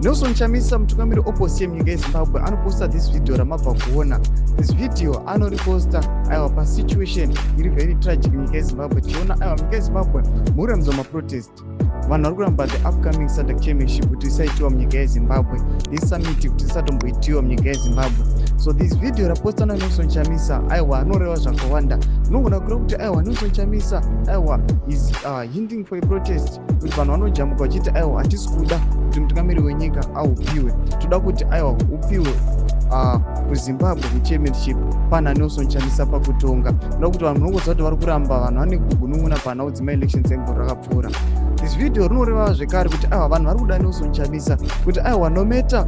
Nelson Chamisa, mutungamiri opposition munyika yeZimbabwe, anoposta this video ramabva kuona. This video anoriposta, aiwa, pasituation iri very tragic munyika yeZimbabwe. Tichiona, aiwa, munyika yeZimbabwe murikurambidzwa maprotest. Vanhu vari kuramba the upcoming SADC chairmanship kuti isaitiwa munyika yeZimbabwe, this summit kuti isatomboitiwa munyika yeZimbabwe. So this video rapostwa naNelson Chamisa, aiwa, anoreva zvakawanda. Unogona kureva kuti, aiwa, Nelson Chamisa, aiwa, is hinting for a protest, kuti vanhu vanojamuka vachiti, aiwa, hatisi kuda kuti mutungamiri wenyika aupiwe, toda kuti, aiwa, upiwe kuZimbabwe kuchairmanship pana Nelson Chamisa pakutonga. Toda kuti vanhu, munongoziva kuti vari kuramba, vanhu vane kugunun'una panhau dzemaelections egore rakapfuura. This video rinoreva zvekare kuti, aiwa, vanhu vari kuda Nelson Chamisa, kuti, aiwa, no matter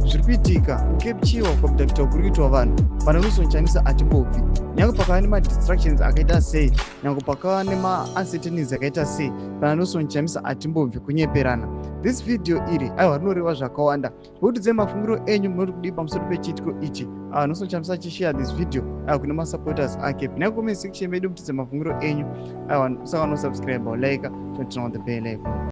zviri kuitika, kucapturewa, kuabductwa kuri kuitwa vanhu, pana Nelson Chamisa hatimbobvi. Nyange pakava nemadistractions akaita sei, nyange pakava nemauncertainties akaita sei, pana Nelson Chamisa hatimbobvi. Kunyeperana. This video iri, aiwa, rinoreva zvakawanda. Votidzai mafungiro enyu, munoti kudii pamusoro pechiitiko ichi? Nelson Chamisa achishare this video, aiwa, kune masupporters ake. Pinai comment section medu mutidze mafungiro enyu. Aiwa, usaka nosubscribe, like, turn on the bell icon.